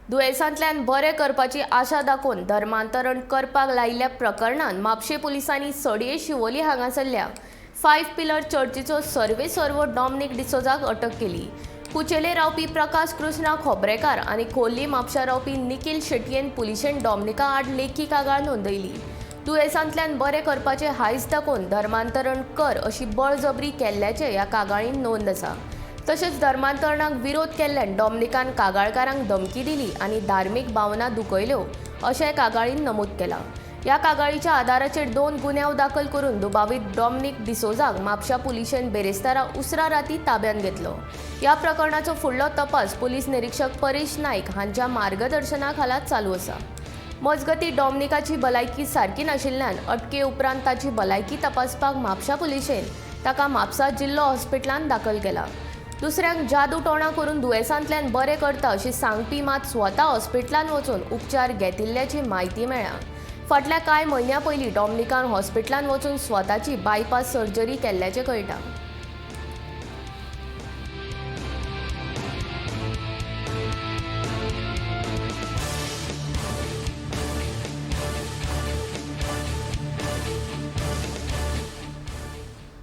दुयेंसांतल्यान बरें करपाची आशा दाखोवन धर्मांतरण करपाक लायिल्ल्या प्रकरणान म्हापशें पुलिसांनी सडये शिवोली हांगासरल्या फायव्ह पिलर चर्चीचो सर्वेसर्वो डॉमनिक डिसोजाक अटक केली. कुचेले रावपी प्रकाश कृष्णा खोबरेकार आनी खोर्ली म्हापशा रावपी निखील शेटयेन पुलिशेन डॉमनिका आड लेखी कागाळ नोंदयली. दुयेंसांतल्यान बरें करपाचे हांयस दाखोवन धर्मांतरण कर अशी बळजबरी केल्ल्याचें ह्या कागाळीन नोंद आसा. तशेंच धर्मांतरणाक विरोध केल्ल्यान डॉमनिकान कागाळकारांक धमकी दिली आनी धार्मीक भावना दुखयल्यो अशें कागाळीन नमूद केलां. ह्या कागाळीच्या आदाराचेर 2 गुन्यांव दाखल करून दुबावीत डॉमनिक डिसोजाक म्हापशा पुलिशेन बेरेस्तारा उसरा राती ताब्यांत घेतलो. ह्या प्रकरणाचो फुडलो तपास पुलीस निरीक्षक परेश नायक हांच्या मार्गदर्शना खाला चालू आसा. मजगती, डॉमनिकाची भलायकी सारकी नाशिल्ल्यान अटके उपरांत ताची भलायकी तपासपाक म्हापशा पुलिशेन ताका म्हापसा जिल्लो हॉस्पिटलांत दाखल केला. दुसऱ्यांक जादू टोणा करून दुयेंसांतल्यान बरें करता अशी सांगपी मात स्वता हॉस्पिटलांत वचून उपचार घेतिल्ल्याची म्हायती मेळ्ळ्या. फाटल्या कांय म्हयन्यां पयलीं डॉमनिकान हॉस्पिटलांत वचून स्वताची बायपास सर्जरी केल्ल्याचें कळटा.